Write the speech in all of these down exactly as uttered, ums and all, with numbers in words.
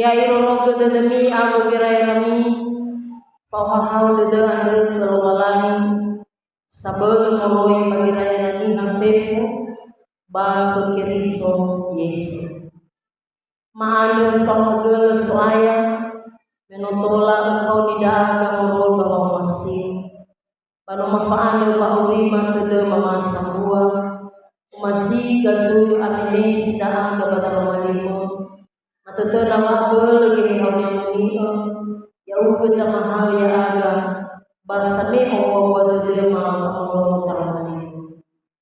Ya irorogö dödömi awö gera'erami, fa'ohahau dödö andrö khö Lowalangi, sabölö moroi ba gera'era niha fefu, ba khö Keriso Yesu. Ma'andrö saohagölö So'aya, me no tola ökaoni ndra'aga moroi ba wa'omasiu. Ba no mafa'anö wa'aurima tödöma sambua, omasiga zui amenesi ndra'aga ba daroma li-Mö, matötöna wa abölö geheha ni'amoni'ö, ya'ugö zamahaö ya'aga, ba same'e owawa dödöma ba molo'ö daroma li-Mö.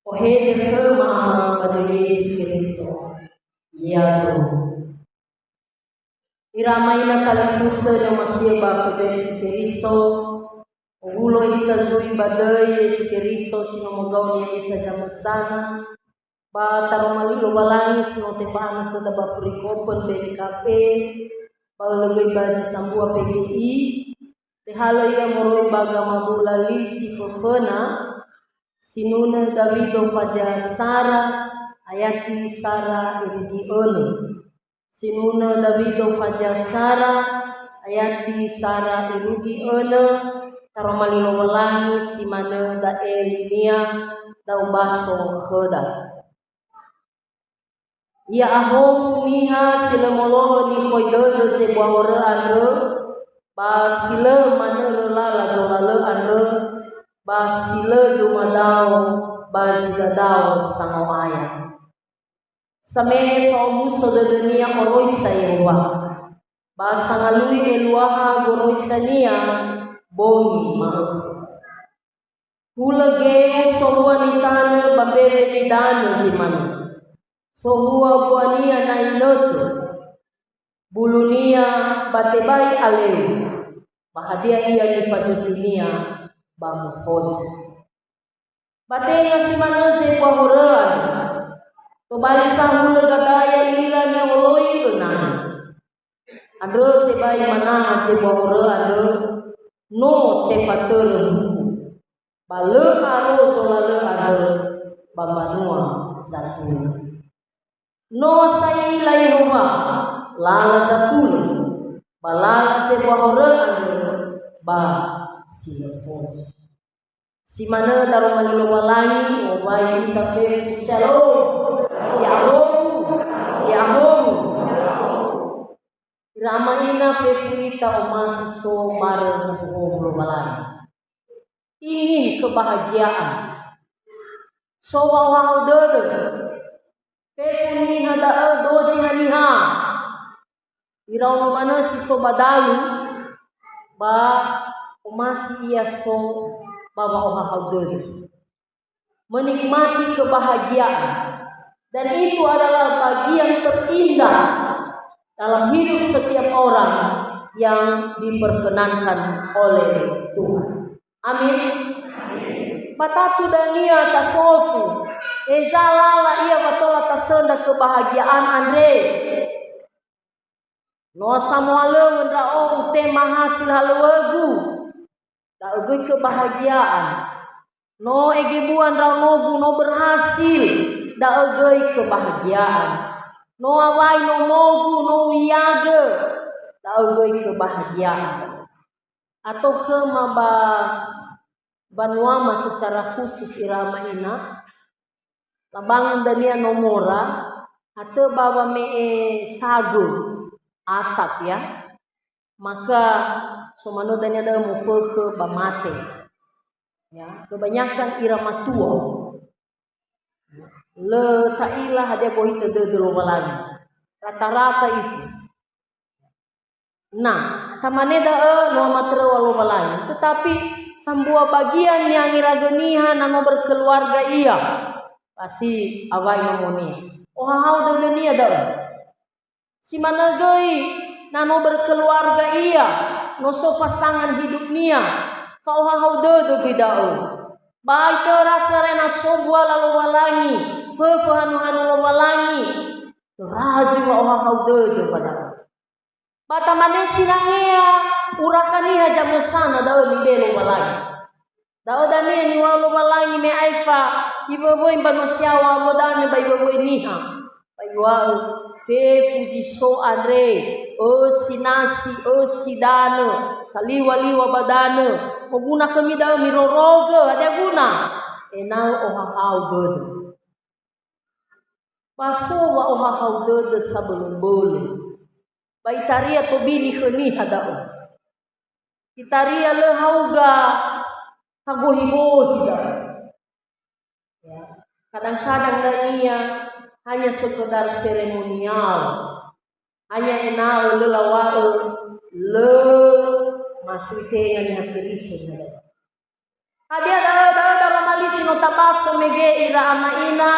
Ohede khöma Ama ba döi Yesu Keriso. Ya'aga. Ira ama ina talifusö ni'omasi'ö ba khö Yesu Keriso, owulo ita zui ba döi Yesu Keriso si no mogaoni ya'ita zamösana, ba taroma li Lowalangi si no tefa'anö khöda ba perikope B N K P, ba ölö göi ba zi sambua P G I, tehalö ia moroi ba gamabula li si föföna, sinunö Dawido Fajar Sara, ayati Sara irugi önö. Sinunö Dawido Fajar Sara, ayati Sara irugi önö, taroma li Lowalangi si manö da'e linia, da'ö baso khöda. Ya'ahowu niha si lö molohö nikhoi dödö zebua horö andrö, ba si lö manölö lala zolalö andrö, ba si lö dumadao ba zi dadao sango'aya. Same'e fa'omuso dödönia oroisa Yehowa, ba sangalui eluaha goroisania bongi ma'ökhö. Hulö geu solua nitanö ba mbewe nidanö zi manö. Sohua buania na inötö, bulunia ba tebai aleu, ba hadia ia nifazökhinia ba mufozi. Ba tenga si manö zebua horö andrö. Tobali sa hulö gadaya ira ni'oloi önanö. Andrö tebai manaha zebua horö andrö, no tefatörö huku. Ba lö aro zolalö andrö ba mbanua zatulö. No sa'ila Yehowa, lala zatulö, ba lala zebua horö andrö ba si lö fozu. Si manö daroma li Lowalangi, owai ita fefu. Shalom. Ya'ahowu. Ya'ahowu. Ira ama ina fefu ita omasi so barö huku Lowalangi. Ingin kebahagiaan. So wa'ohahau dödö. Fefu niha da'ö dozi haniha. Iraono manö si so ba dalu, ba omasi ia so ba wa'ohahau dödö. Menikmati kebahagiaan. Dan itu adalah bagian terindah dalam hidup setiap orang yang diperkenankan oleh Tuhan. Amin. Ba tatu dania tasofu, heza lala ia wa tola tasöndra kebahagiaan andre. No samohalöŵö ndra'o utema hasil halöŵögu, da'ö göi kebahagiaan. No egebua ndraonogu no berhasil, da'ö göi kebahagiaan. No awai nomogu no uiagö, da'ö göi kebahagiaan. Ato khöma ba banuama secara khusus ira ama ina, labangun dania nomora, atö ba wame'e sagö, atap ya, maka so manö dania da'ö mofökhö ba mate. Ya, kebanyakan ira matua. Lö ta'ila hadia bohitö dödö Lowalangi. Rata-rata itu. Nah, tamane da'ö no amatöröŵa Lowalangi, tetapi sambua bagian ni'angeragö niha na no berkeluarga ia, pasti awai nomonia. Ohahau dödönia da'ö. Si manö göi na no berkeluarga ia, no so pasangan hidupnia, fa'ohahau dödö göi da'ö. Ba itörö sara na so buala Lowalangi, föfö hanu-hanu Lowalangi, töra zui wa'ohahau dödö ba da'ö. Ba tamane sinangea urakha niha zamösana da'ö nibe Lowalangi. Da'ö dania niŵa'ö Lowalangi me aefa iwöwöi mbanua si yaŵa awö danö ba iwöwöi niha. Ba iŵa'ö, Fefu zi so andre, ösi nasi, ösi danö, saliwa-liwa ba danö. Moguna khömi da'ö mirorogö, hadia guna? Ena'ö ohahau dödö. Ba so wa'ohahau dödö sabölö-bölö. Ba itaria tobini khö niha da'ö. Itaria lö hauga tagohi-gohi da'ö. Ya. Kadang-kadang da'ia hanya sekedar seremonial. Hanya ena'ö lö lawa'ö, lö masui tenga niha Keriso. Hadia da'ö, da'ö daroma li si no tabaso mege ira ama ina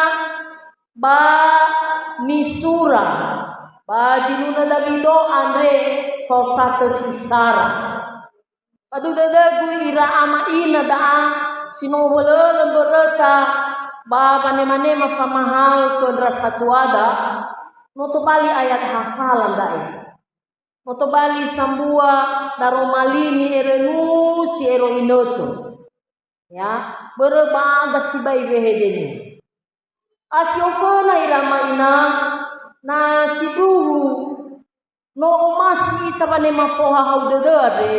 ba nisura ba zinunö Dawido andre faosatö si sara. Ba dödögu ira ama ina da'a si no uwölö'ölö mböröta ba wanema-nema famahaö khö ndra satuada, no tobali ayat hafala nda'e. No tobali sambua daroma li ni'erönusi ero inötö. Ya, börö baga sibai wehedemi. A si oföna ira ama ina, na sindruhu, no omasi ita wanema fohahau dödö andre,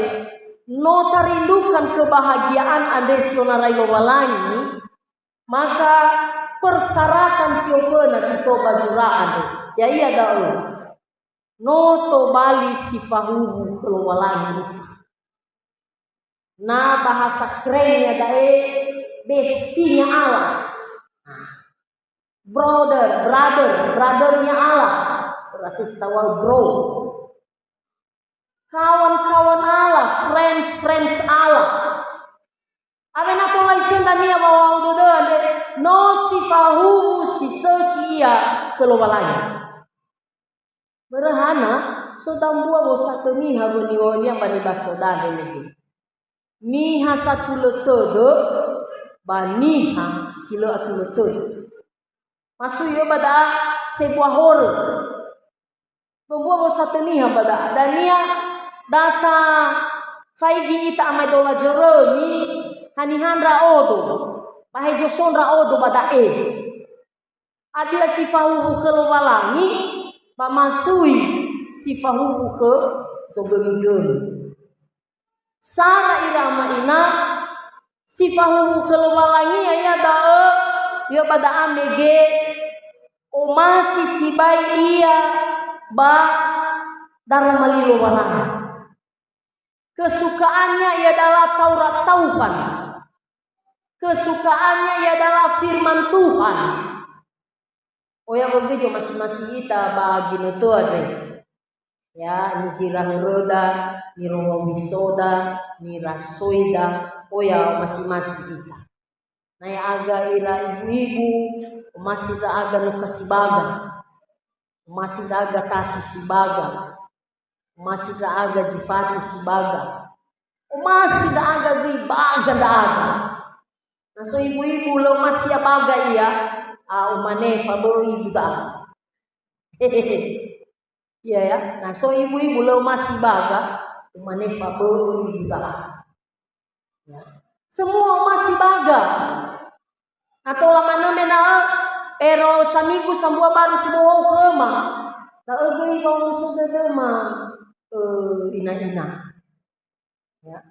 no tarindukan kebahagiaan andre si onarai Lowalangi, maka persyaratan si oföna si so ba zura andre, ya'ia da'ö, no tobali si fahuwu khö Lowalangi ita. Na bahasa kerennya da'e, bestinya Allah. Brother, brother, brothernya Allah. Berarti setawal bro. Kawan-kawan Allah, friends, friends Allah. Awena tola isöndra niha wawau dödö andre, no si fahuwu si sökhi ia khö Lowalangi. Börö hana, so dambua wosatö niha wöni-wönia ba nibaso dande mege. Niha satulö tödö, ba niha si lö atulö tödö. Masui yö ba da'a sebua horö. Dambua wosatö niha ba da'a. Dania data faigi ita amaedola zörömi, haniha ndra'odo, ba hezo so ndra'odo ba da'e. Hadia si fahuwu khö Lowalangi, ba masui si fahuwu khö zogömi-gömi. Sara ira ama ina, si fahuwu khö Lowalangi ya'ia da'ö, yö ba da'a mege omasi sibai ia ba daroma li Lowalangi. Kesukaannya ia adalah Taurat Tauhan. Kesukaannya ia adalah firman Tuhan. Oya wögöi zomasi-masi ita ba ginötö andre. Ya, nizirahöröda, nirongo wisoda, nirasoida, oya masi-masi ita. Na ya'aga ira ibu-ibu, omasi ndra'aga nukha sibaga. Omasi ndra'aga tasi sibaga. Omasi ndra'aga zifatu sibaga. Omasi ndra'aga göi baga ndra'aga. Na so ibu-ibu lö omasi ia baga ia, a, umane fabö'ö ibu da'a. Iya ya, na so ibu-ibu lö omasi baga, umane fabö'ö ibu da'a. Ya. Semua omasi baga. Na tola manö me na'ö, ero saminggu sambua baru si bohou khöma. Da'ö göi ba omuso dödöma, ö, ina-ina. Ya.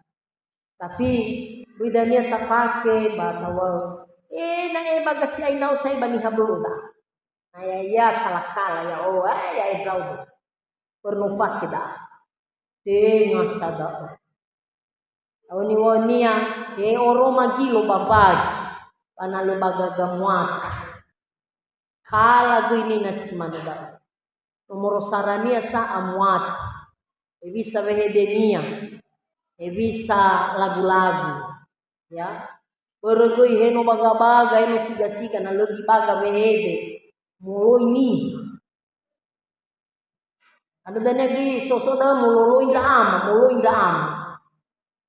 Tapi, böi dania tafake ba tawau. Eh, na'e baga si'ai ndra'o sa'ae ba niha bö'ö da'a. Na ya'ia kala-kala ya'o, eh, ya'e ndra'o. Pernah fake da'a. Tenga sa da'ö. Oni-onia, he oroma gilo ba mbagi, ba na lö ba gaga muata. Kala göi nina si manö da'ö. Nomoro sarania sa amuata. Hewisa wehedenia. Hewisa lagu-lagu. Ya. Börö göi he no baga-baga, he no siga-siga, na lö gibaga wehede. Moloi niha. Andrö dania göi so-so da'ö mololoi ndra ama, moloi ndra ama.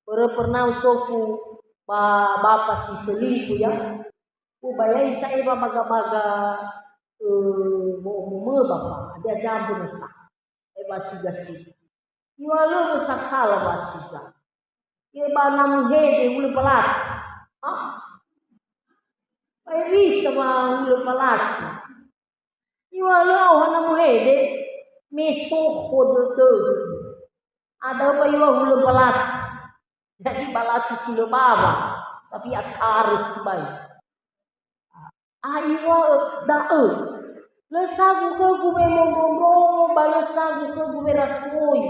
Börö pernah usofu ba bapa si selingkuh ya. Ubayai sa'ae ba baga-baga, eh, mo'omomö bapa, hadia zambö nasa. Eh, ba siga-siga. Iŵa'ö lö sakala ba siga. Ia ba na muhede hulö palati. Ha? Ba hewisa ba hulö palati. Ia Wa lö ohana muhede, me soho dödö. Ada ba iwa hulö balatu. Jadi balatu si lö bawa, tapi atarö sibai. Aiw̃a'ö da'ö, lö sagu khögu wemondrondrongo, ba lö sagu khögu werasoi.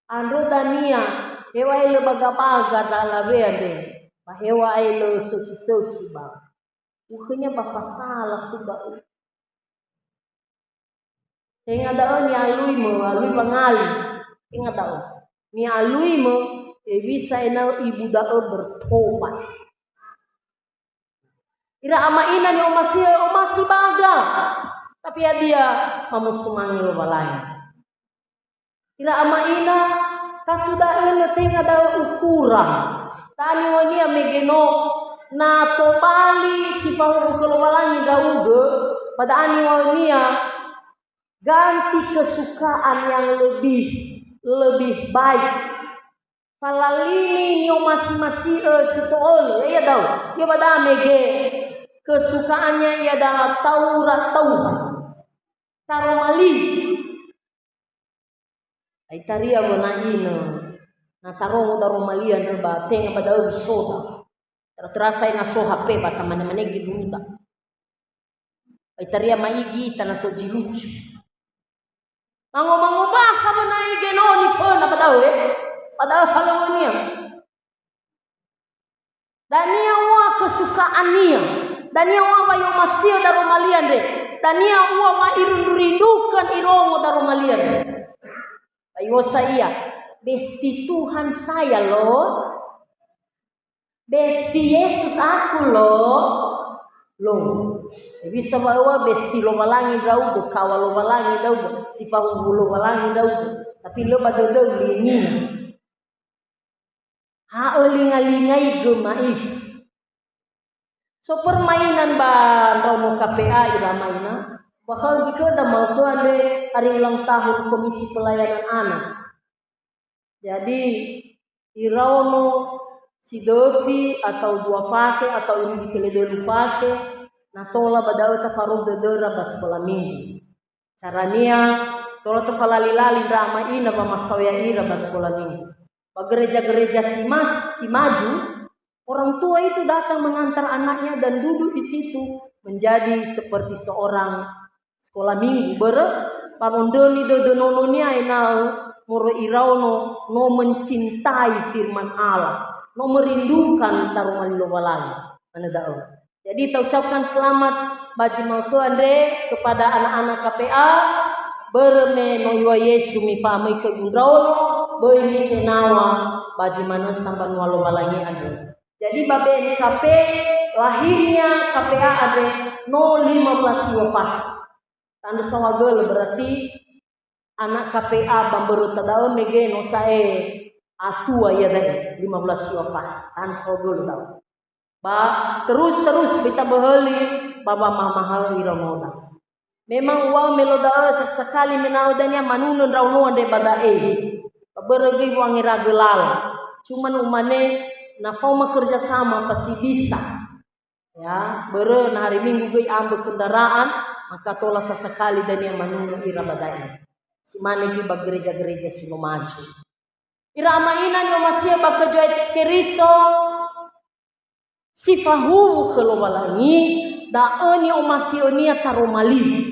Andrö dania, heŵa'ae lö bagabaga ndra alawe andre, ba heŵa'ae lö sökhi-sökhi ba. Ukhönia ba fasala khögu da'ö. Tenga da'ö ni'aluimö, alui wangali. Tenga da'ö. Ni'aluimö, hewisa ena'ö ibu da'ö bertobat. Ira ama ina ni'omasi'ö, omasi baga. Tapi hadia mamusumange Lowalangi. Ira ama ina, tatu da'ö lö tenga da'ö ukura. Da'a niŵa'önia mege no, na tobali si fahuwu khö Lowalangi ndra'ugö, ba da'a niŵa'önia, ganti kesukaan yang lebih, lebih baik. Falalini ni'omasi-masi'ö si to'ölö, ya'ia da'ö. Ia ba da'a mege, kesukaannya ia adalah taura tauha. Taroma li. Aitaria wona'inö. Na tarongo daroma li andrö ba tenga ba da'ö bisoda. Tera-tera sa ena so H P ba tamane-mane giduruda. Aitaria ma'igi ita na so zi lucu. Mango-mango bakha wona'ige no niföna ba da'ö, eh. Ba da'ö halöŵönia. Dania ua kesukaannia. Dania ua wa i'omasi'ö daroma li andre. Dania ua wa irindu-rindukö irongo daroma li andre. Ba i'osa ia, "Besti Tuhan saya loh. Besti Yesus aku loh." Loh. Bisa wa ua besti Lowalangi ndra'ugö, kaŵa Lowalangi ndra'ugö, si fahuwu Lowalangi ndra'ugö. Tapi lö ba dödöu linia. Ha'ölingalingaigö maif. So permainan ba ndraono K P A ira ama ina. Ba khöu gikhöda ma'ökhö andre hari ulang tahun Komisi Pelayanan Anak. Jadi, iraono si döfi atau dua fakhe atau irigi felendölu fakhe, na tola ba da'ö tafarou dödöra ba sekolah minggu. Carania, tola tofalali-lali ndra ama ina wamasaoya ira ba sekolah minggu. Ba gereja-gereja si mas-, si maju, orang tua itu datang mengantar anaknya dan duduk di situ menjadi seperti seorang sekolah minggu. Börö, ba mondröni dödö nononia ena'ö moroi iraono no mencintai firman Allah, no merindukan taroma li Lowalangi. Manö da'ö. Jadi, ta'ucapkan selamat ba zi ma'ökhö andre kepada anak-anak K P A, börö me no iŵa'ö Yesu, "Mifa'amöi khögu ndraono, böi mitenaw̃a ba zi manö sa mbanua Lowalangi andrö." Jadi, ba B N K P, lahirnya K P A andre no lima belas Iŵafah. Tandrö saohagölö, berarti anak K P A ba mböröta da'ö mege no sa'ae atua iada'e, lima belas Iŵafah. Tandrö saohagölö da'ö. Ba terus-terus bita böhöli ba wamahamahaö iraonoda. Memang uŵa'ö me lo da'ö sak-, sakali me na'ö dania manunö ndraono andre ba da'e. Ba börö göi wangeragö lala. Cuman umane, na faoma kerja sama pasti bisa. Ya, börö na hari Minggu göi ambö kendaraan, maka tola sasakali dania manunö ira ba da'e. Si mane göi ba gereja-gereja si no maju. Ira ama ina ni'omasi'ö ba khö Zo'aya Yesu Keriso, si fahuwu khö Lowalangi, da'ö ni'omasi'önia taroma li.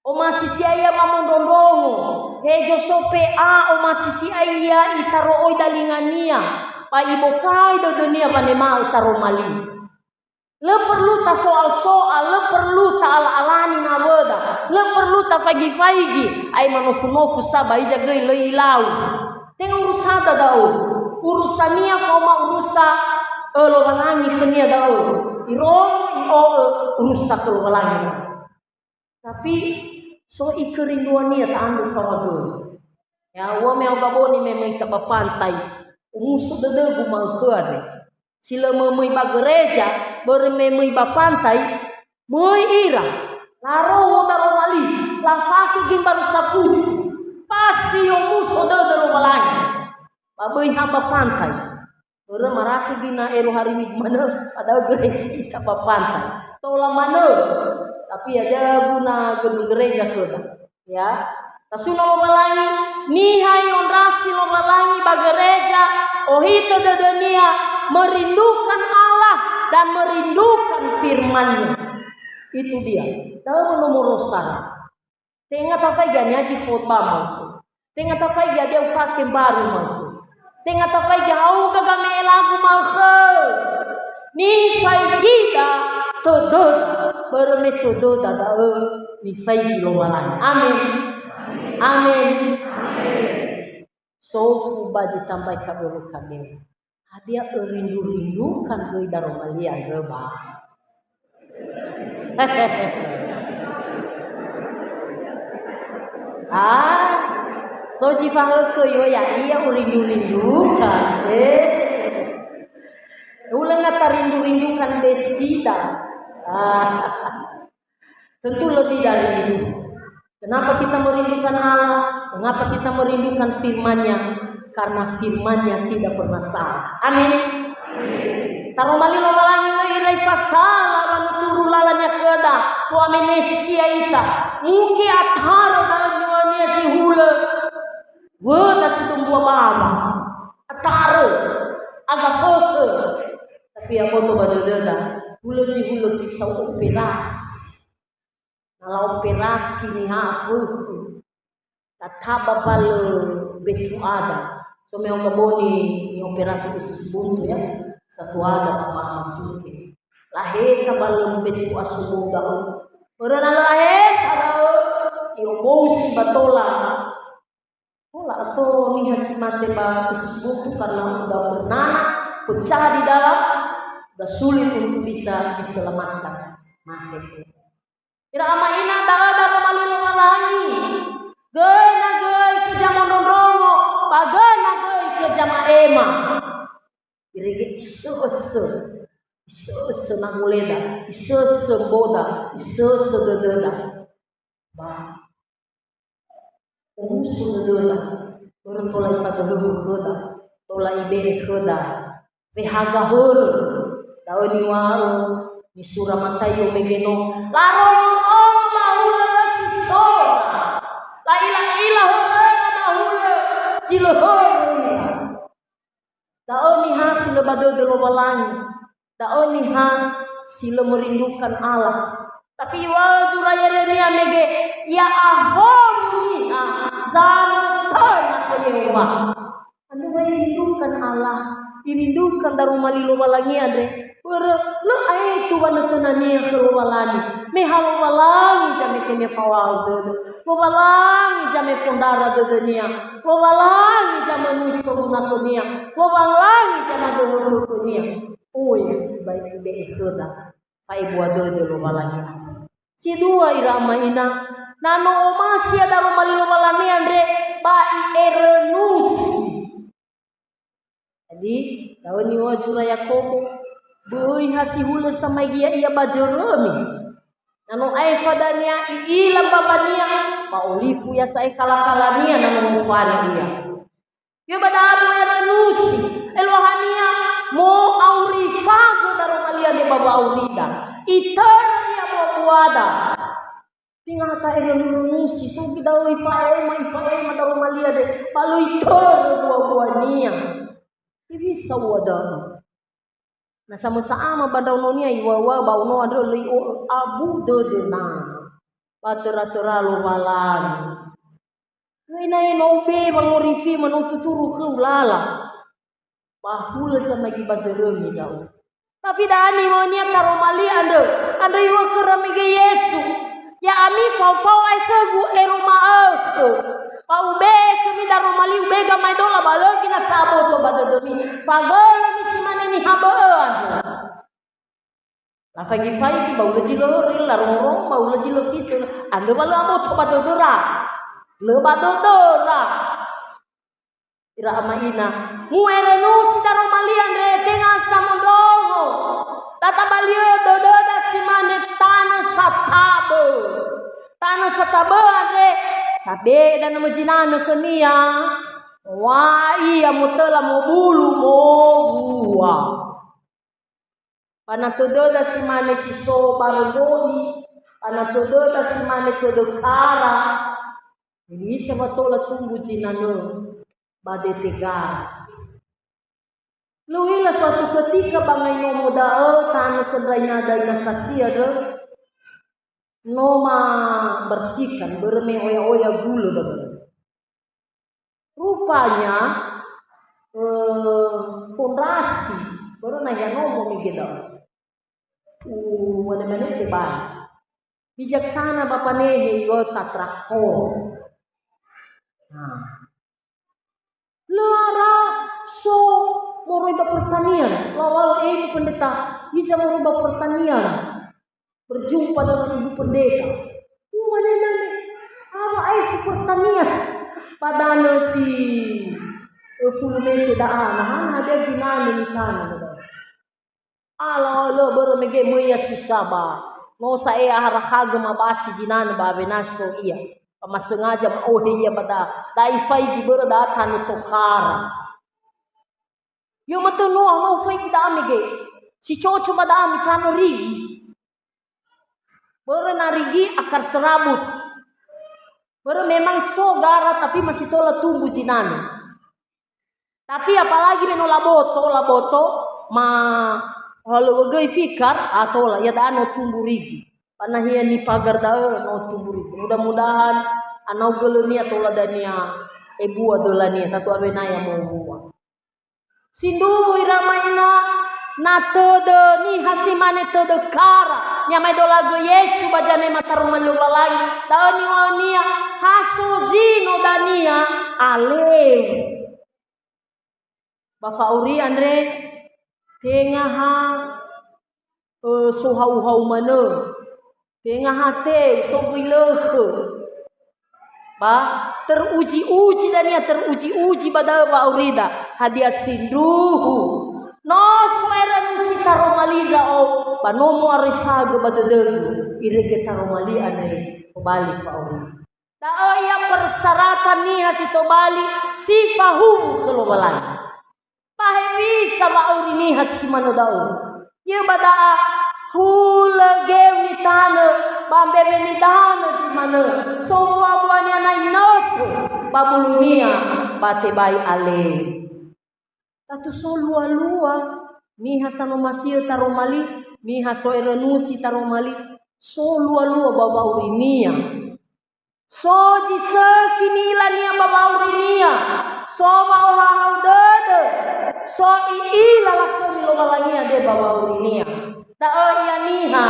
Omasi si'ai ia mamondrondrongo, hezo so P A, omasi si'ai ia itaro'oi dalingania, ba ibokai dödönia wanema'ö taroma li. Lö perlu tasoal-soal, lö perlu ta'ala-alani nawöda, lö perlu tafaigi-faigi, ai manofu-nofu sa ba hiza göi lö ilau. Tenga urusada da'ö. Urusania faoma urusa, ö, Lowalangi khönia da'ö. Irongo, i'o'ö, urusa khö Lowalangi. Tapi so ikerinduania ta'andrö saohagölö. Ya, uŵa'ö me au gaboni me möi ita ba pantai. Omuso dödögu ma'ökhö andre. Si lö möi-möi ba gereja, börö me möi ba pantai, möi ira. Laroho daroma li, lafake gimbaru safusi. Pasti omuso dödö Lowalangi. Ba böi ha ba pantai. Börö marasi gina ero hari Minggu manö, padahal gereja ita ba pantai. Tola manö. Tapi ya, dia guna gedung gereja khöda. Ya. Tasuna Lowalangi, niha i'ondrasi Lowalangi ba gereja, ohitö dödönia, merindukan Allah dan merindukan firman-Nya. Itu dia. Da'ö nomoro satu. Tenga tafaigi nihaji khotbah mafu. Tenga tafaigi hadia ufake mbaru mafu. Tenga tafaigi ha'uga game'e lagu mafu. Nifaigida tödöda. Börö me tödöda da'ö nifaigi Lowalangi. Amen. Amen. Sofu ba zi tambai kabölö-kabölö. Hadia örindu-rindukan göi daroma li andrö ba? Ah, so zi fahökö yo ya'ia urindu-rindukan. Eh. Hulö na tarindu-rindukan bestida. Ah. Tentu lebih dari itu. Kenapa kita merindukan Allah? Mengapa kita merindukan firman-Nya? Karena firman-Nya tidak pernah salah. Amin. Taroma li Lowalangi lö irai fasala wanuturu lala-Nia khöda, wamenesia ita. Muke ataro da'ö niŵa'ö-Nia zi hulö. Wöda si dombua bawa. Ataro. Aga fökhö. Tapi aboto ba dödöda. Hulö zi hulö pisau operasi. Na la'operasi niha fökhö. Tataba mbalö mbetu ada. So me oga boni ni operasi usus buntu ya. Satu ada papa masuke. Laheta mbalö mbetu asubo da'ö. Börö na lö aheta da'ö. I'omousi ba tola. Tola ato niha si mate ba usus buntu karena udah pernah pecah di dalam, udah sulit untuk bisa diselamatkan. Mate. Ira ama ina da'ö daroma li Lowalangi. Göi na göi khö zamondrondrongo, ba göi na göi khö zama'ema. Irege isösö. Isösö nahuleda, isösö mboda, isösö dödöda. Ba omuso dödöda, börö tola ifadöhöhö khöda, tola ibe'e khöda. Wehaga hörö, da'ö niŵa'ö, nisura Mataio mege no, larongo-rongo ba hulö lö fisora, la'ila-ila höröra ba hulö zi lö hörö ira. Da'ö niha si lö ba dödö Lowalangi. Da'ö niha si lö merindukan Allah. Tapi iŵa'ö zura Yeremia mege, "Ya'ahowu niha zanötö na khö Yehowa." Andrö wa irindukan Allah, irindukan daroma li Lowalangi andre. Börö lö aetu wanötönania khö Lowalangi. Me ha Lowalangi zamekenia fawa'ö dödö. Lowalangi zamefondara dödönia. Lowalangi zamönui soruna khönia. Lowalangi zamadöhö khönia. Oya sibai ibe'e khöda fa'ebua dödö Lowalangi. Si dua ira ama ina, na no omasi ia daroma li Lowalangi andre ba i'erönusi. Jadi, da'ö niŵa'ö zura Yakobo, "Böi ha si hulö samaigi ya'ia ba zörömi." Na no aefa dania i'ila mbawania, ba olifu ia sa'ae kala-kalania na no mofanö ia. Ia ba da'a mo'erönusi, eluahania mo'aurifagö daroma li andre ba wa'aurida. Itörö ia buabuada. Tenga ta'erönusi, so göi da'ö ifa'ema, ifa'ema daroma li andre, ba lö itörö buabuania. Hewisa ua da'ö? Na samösa ama ba ndraononia iŵa'ö ba ono andrö lö i'o'ö abu dödö nama. Ba töra-töra Lowalangi. Lö inai no ube wangorifi ma no tuturu khöu lala. Ba hulö samaigi ba zörömi ndra'o. Tapi da'a niŵa'önia taroma li andrö. Andrö iŵa'ö khöra mege Yesu, "Ya'ami fao-fao ae khögu ero ma'ökhö. Ba ube'e khömi daroma li ube gamaedola ba lö göi nasa aboto ba dödömi. Fagölömi si mane niha bö'ö andrö." Lafaigi-faigi ba ulö zi lö hörö, larongo-rongo ba ulö zi lö fisö, andrö wa lö aboto ba dödöra. Lö ba dödöra. Ira ama ina, mu'erönusi daroma li andre tenga samondrongo. Tatabali'ö dödöda si mane tanö satabö. Tanö satabö andre, tabe'e danö zinanö khönia. Wa ia motöla mobulu mowua. Ba na tödöda si mane si so barö mbo'i, Ba na tödöda si mane tödö kara, hewisa wa tola tumbu zinanö ba dete gara. Lö u'ila suatu ketika ba ngai nomo da'ö, tanö khö ndra inada ina Kasia andrö, no mabersikan, börö me oya-oya gulö ba da'ö. Rupanya, eh, fondrasi, börö na ia nomo mege da'ö. U'wane-wane tebai. Bijaksana Bapa Nehe iwöta traktor. Nah. Lö ara so moroi ba pertanian. Lawa'ö, "Eh, Ibu Pendeta, hiza moroi ba pertanian." Berjumpa dengan Ibu Pendeta. U'wane-wane, "Awa, eh, pertanian." Ba danö si, eh, fulu meter da'a, na hana hadia zinanö nitanö. Ala lö börö mege möi ia si saba. No sa'ae aharakhagö mabasi zinanö ba awena so ia. Ba masengaja ma'ohe ia ba da, da'i faigi börö da tanö sokara. Yo matö Noa, no faigi da'a mege. Si coco ba da'a mitanö rigi. Börö na rigi akar serabut. Börö memang so gara tapi masih tola tumbu zinanö. Tapi apalagi me no laboto, laboto, ma halöŵö göi fikar, a tola, ia da'a no tumbu rigi. Ba nahia nipagar da'ö no tumbu rigi. Mudah-mudahan anau gölönia tola dania ebua dölania, tatu awena ia mowua. Sindruhu ira ma'ina, na tödö niha si mane tödö kara, ni'amaedolagö Yesu ba zanema taroma li Lowalangi, da'ö niŵa'önia, ha so zino dania aleu. Ba fa'auri andre, tenga ha, ö, sohau-hau manö. Tenga ha teu, so göi lökhö. Ba, teruji-uji dania, teruji-uji ba da'ö wa'aurida. Hadia sindruhu. No so eranusi taroma li ndra'o, ba no mo'arifagö ba dödögu, irege taroma li andre, tobali fa'auri. Da'ö ia persyaratan niha si tobali si fahuwu khö Lowalangi. Ba hewisa wa'auri niha si manö da'ö? Ia ba da'a, hulö geu nitanö ba mbewe nidanö zi manö, sowua-wuania na inötö ba bulunia ba tebai aleu. Tatu so lua-lua, niha sanomasi'ö taroma li, niha so eranusi taroma li, so lua-lua ba wa'aurinia. So zi sökhi ni'ilania ba wa'aurinia, so wa'ohahau dödö, so i'ila lakhömi Lowalangia dödö ba wa'aurinia. Da'ö ia niha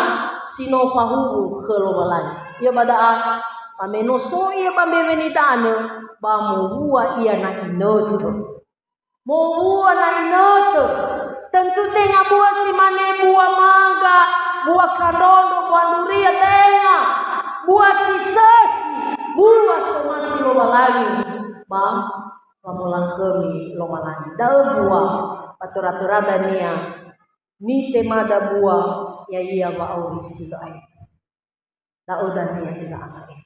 si no fahuwu khö Lowalangi. Ia ba da'a, ba me no so ia ba mbewe nidanö, ba mowua ia na inötö. Mowua na inötö. Tentu tenga bua si mane bua mangga, bua kandrondro, bua nduria, tenga. Bua si sökhi, bua somasi Lowalangi ba wamolakhömi Lowalangi. Da'ö bua, ba töra-töra dania nitemada bua, ya'ia wa'auri si lö aetu. Da'ö dania ira ama e.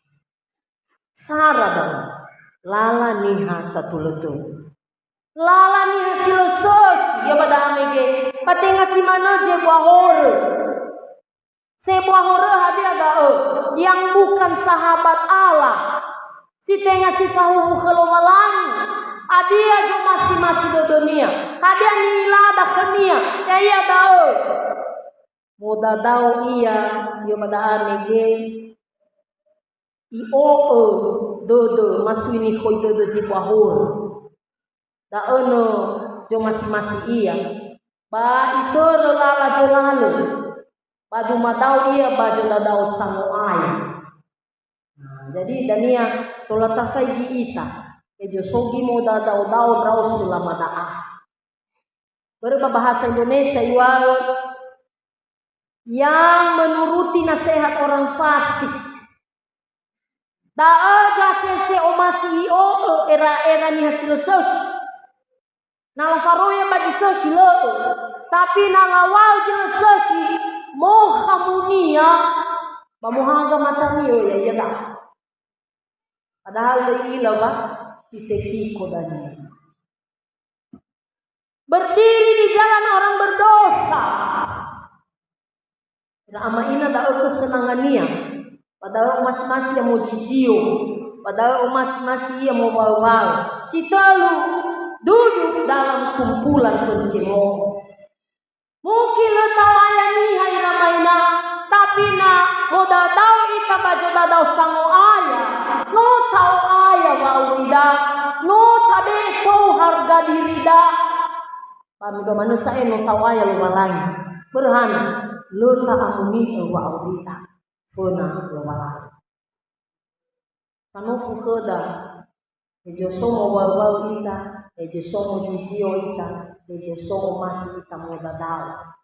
Sara da'ö, lala niha satulö-tulö. Lala niha si lö sökhi, ia ba da'a mege, ba tenga si manö zebua horö. Sebua horö hadia da'ö? Yang bukan sahabat Allah. Si tenga si fahuwu khö Lowalangi. Hadia zomasi-masi dödönia? Hadia ni'ilada khönia? Ya'ia da'ö. Modadao ia, ia ba da'a mege i'o'ö dödö, masui nikhoi dödö zebua horö. Da'ö no zomasi-masi ia. Ba itörö lala zolalö. Ba dumadao ia ba zodadao sango'aya. Nah, jadi dania tola tafaigi ita. Ezo sogi modadao-dao ndraosi lamada'a. Börö ba bahasa Indonesia iŵa'ö, yang menuruti nasihat orang fasik. Da'ö zosese omasi i'o'ö era-era niha si lö sökhi. Na lafaroya ba zi sökhi, lö'ö. Tapi na lawa'ö zi lö sökhi, mohamunia, ba mohaga matania, ya'ia da'ö. Padahal lö i'ila wa si tekiko dania. Berdiri di jalan orang berdosa. Ira ama ina da'ö kesenangania. Ba da'ö omasi-masi ia mozizio. Ba da'ö omasi-masi ia mowaö-waö. Si tölu, duduk dalam kumpulan pencemooh. Mungkin lö ta'o'aya niha ira ama ina, tapi na modadao ita ba zodadao sango'aya, no ta'o'aya wa'aurida, no tabe'e tou harga dirida. Ba mibua manö sa'ae no ta'o'aya Lowalangi. Börö hana, lö ta'amoni'ö wa'aurida. Föna Lowalangi. Fanofu khöda, hezo so mowaö-waö ita, hezo so mozizio ita, hezo so omasi ita modadao.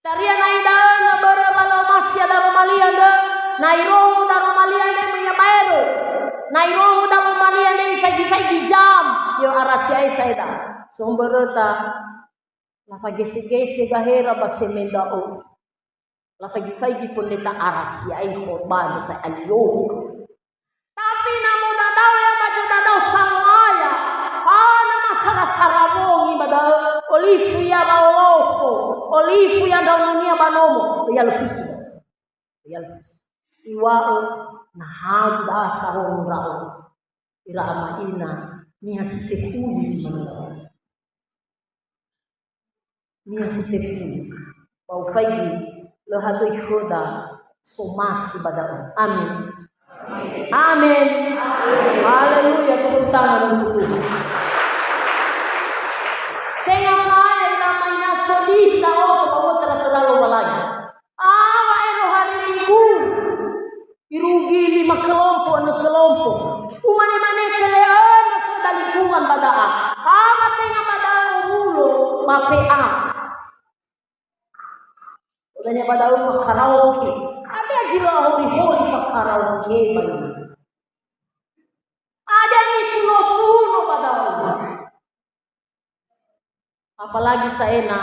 Taria na'i da'ö na börö wa lö omasi ia daroma li andrö, na irongo daroma li andre möi ia baero. Na irongo daroma li andre ifaigi-faigi jam, yö ara si'ae sa'ae da. So mböröta, lafagese-gese gahera ba semen da'ö. Lafaigi-faigi pendeta ara si'ai khotbah, bisa alio. Tapi na modadao ia ba zodadao sango'aya, hana masara-sara wongi ba da'ö, olifu ia ba olofo, olifu ia ndraononia ba nomo, ya lefusi. Ya lefusi. Iŵa'ö, na hagu da'a sarongo ndra'o. Ira ama ina, niha si tefulu zi manö. Niha si tefulu. Ba ufaigi, lö hadöi khöda somasi ba da'ö. Amin. Amin. Haleluya, tepuk tangan untuk Tuhan. Tenga faya ira ama ina sedih ndra'odo ba wö töra-töra Lowalangi. Awa ero hari Minggu. Irugi lima kelompok, enam kelompok. Umane-mane fele'önö khöda lingkungan ba da'a. Awa tenga ba da'ö owulo ba P A. Odania ba da'ö fakaraoke. Ada zi lö ahori-hori fakaraoke ba ina. Ada nisuno-suno ba da'ö. Apalagi sa'ae na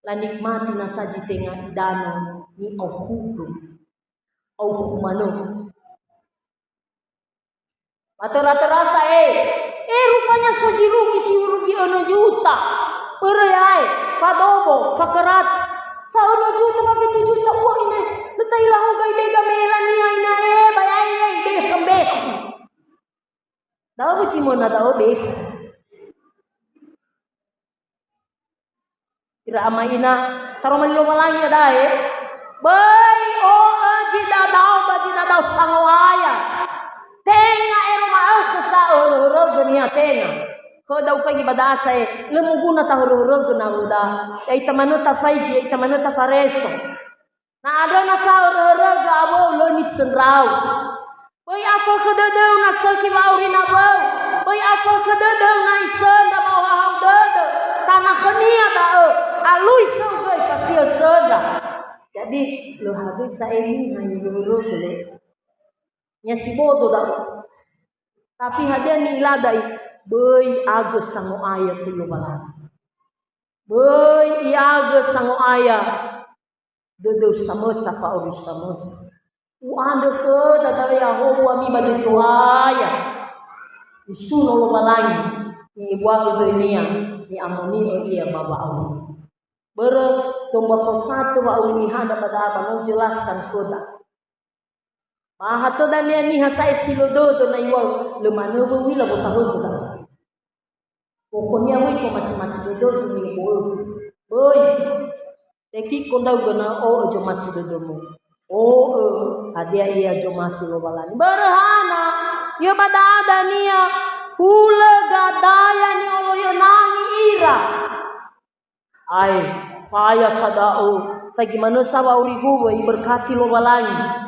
lanikmati nasa zi tenga idanö ni'aukhugu. Aukhu manö. Ba töra-töra sa'ae, eh, rupanya so zi rugi si urugi önö juta. Börö ya'ae, fadobo, fakerat, fa önö juta, fa fitu juta, ua ine, lö ta'ila hoga ibega melania ina, eh, ba ya'ae, eh, ibega mbekhu. Da'ö zi möna da'ö be. Ira ama ina, taroma li Lowalangi ba da'e. Böi o'ö zi dadao ba zi dadao sango'aya. Tenga ero ma'ökhö sa hörö-hörögö niha tenga. Khöda ufaigi ba da'a sa'ae, lö moguna tahörö-hörögö nawöda. Ya'ita manö tafaigi, ya'ita manö tafareso. Na andrö nasa hörö-hörögö awöu lö nisöndrau. Böi afökhö dödöu na sökhi wa'auri nawöu. Böi afökhö dödöu na isöndra ba ohahau dödö. Tana khönia da'ö. Alui khöu göi pasti ösöndra. Jadi, lö hadöi sa'ae niha nihörö-hörögö le. Nya si bodo da'ö. Tapi hadia ni'ilada i, böi iagö sango'aya töi Lowalangi. Böi iagö sango'aya. Dödöu samösa, fa'auri samösa. U'andrö khöda da'ö ya'ahowu ami ba döi Zo'aya. Usuno Lowalangi, ni'ebua'ö döinia, ni'amoni'ö ia ba wa'auri. Börö, tomba fosatö wa'auri nihada ba da'a ba no jelaskan khöda. Ba ha tödania niha sa'ae si lö dödö na iŵa'ö, lö manö wö u'ila wotahögö da'ö. Pokoknya wöi somasi-masi dödögu nibo'ögu. Böi. Tekiko ndra'ugö na o'ö zomasi dödömu. O'ö, hadia ia zomasi Lowalangi. Börö hana, yö ba da'a dania, hulö gadaya ni'oloi'ö nangi ira. Ae, faya sa da'ö, faigi manö sa wa'aurigu wö iberkati Lowalangi.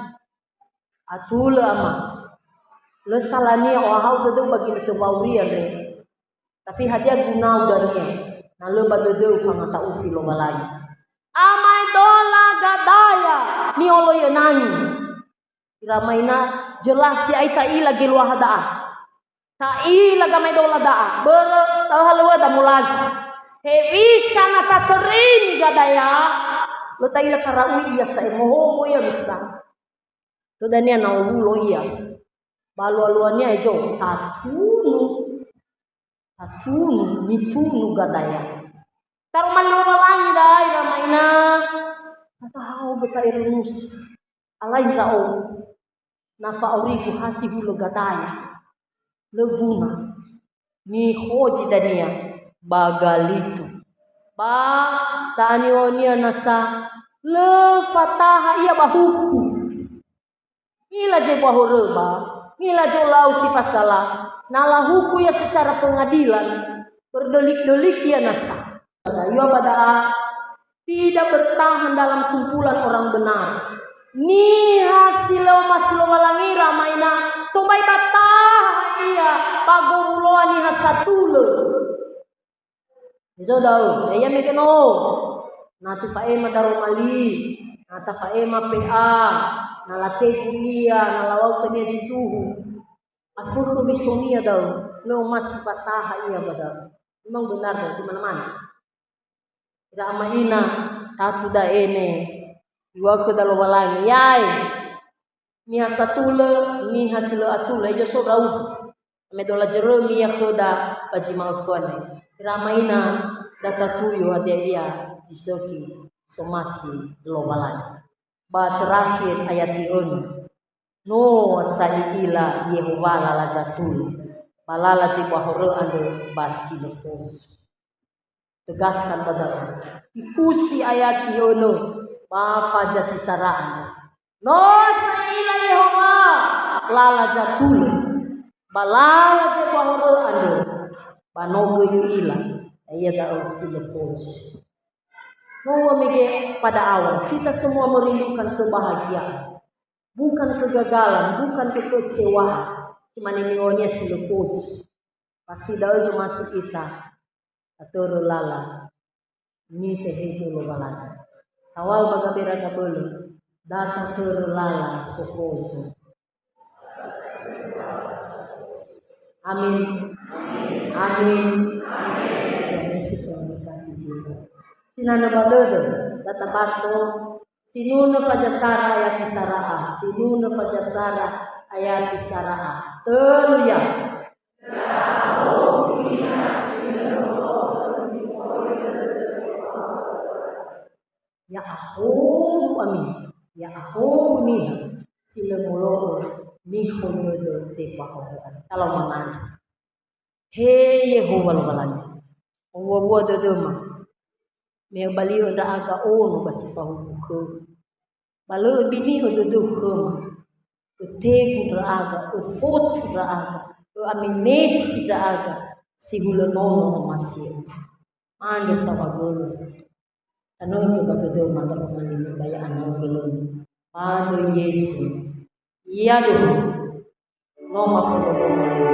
Atulö ama. Lö salania ohahau dödöu ba ginötö wa'auri andre. Tapi hadia gunau dania, na lö ba dödöu fangata'ufi Lowalangi. Amaedola gadaya ni'oloi'ö nangi. Ira ama ina, jelas ya'ai ta'ila geluaha da'a. Ta'ila gamaedola da'a. Börö, da'ö halöŵöda molaza. Hewisa na tatöröini gadaya, lö ta'ila tara'ui ia sa'ae, mohobo ia misa. Tödania na owulo ia. Ba lualuania ezo, tatunu. Tatunu, nitunu gadaya. Taroma li Lowalangi da'a ira ama ina. Tatahau göta erunus. Alai ndra'o, na fa'aurigu ha si hulö gadaya. Lö guna. Nihoji dania ba galitu. Ba da'aniw̃a'önia nasa lö fataha ia ba huku. Ngila zebua horöba, ngila zolau si fasala, na lahuku ia secara pengadilan, berdelik-delik ia nasa. Yua ba da'a, tidak bertahan dalam kumpulan orang benar. Niha si lö omasi Lowalangi, Rama ina, tobai ba taha ia ba gowuloa niha satulö. Hezo da'ö, ya'ia mege no. Na tefa'ema daroma li, na tafa'ema P A, na lategu ia, na lawau khönia zi duhu. Afökhö misonia da'ö, lö omasi fataha ia ba da'ö. Memang benar da'ö, di mana-mana. Ira ama ina, tatu da'e ne, iŵa'ö khöda Lowalangi, yae, niha satulö, niha si lö atulö, hezo so ndra'ugö. Me dola zörömi ia khöda ba zi ma'ökhö andre. Ira ama ina, da tatuyu hadia ia zi sökhi somasi Lowalangi. Ba terakhir ayat i önö. No sa i'ila Yehowa lala zatulö, ba lala zebua horö andrö ba si lö fozu. Tegaskan ba da'ö. Ikusi ayat i önö, ba faza si sara andrö. No sa i'ila Yehowa lala zatulö, ba lala zebua horö andrö, ba no göi i'ila, ya'ia da'ö si lö fozu. No uŵa'ö mege pada awal, kita semua merindukan kebahagiaan. Bukan kegagalan, bukan kekecewaan. Si mane niŵa'önia si lö fozu. Pasti da'ö zomasi ita. Tatörö lala nitehegö Lowalangi. Tawau ba gabera gabölö, da tatörö lala sofozu. Amin. Amin. Tuhan Yesus memberkati kita. Sinana ba dödö, da tabaso, sinunö faza sara ayati sara'a, sinunö faza sara ayati sara'a. Tölu ya. Ya'ahowu ami, ya'ahowu niha si lö molo'ö nihoiödö zefahowu'ö. Talau mangandrö. He Yehowa Lowalangi, owuawua dödöma. Me öbali'ö ndra'aga ono ba si fahuwu khöu. Ba lö öbini'ö dödöu khöma. Ötegu ndra'aga, öfotu ndra'aga, ö'amenesi ndra'aga, si hulö nono omasi'ö. Andrö sa wa gölö sa. Tanötö ba dödöu mata pemali ba ya'anau gölömi. Ba döi Yesu. Yaduhu. No mafondrondrongo.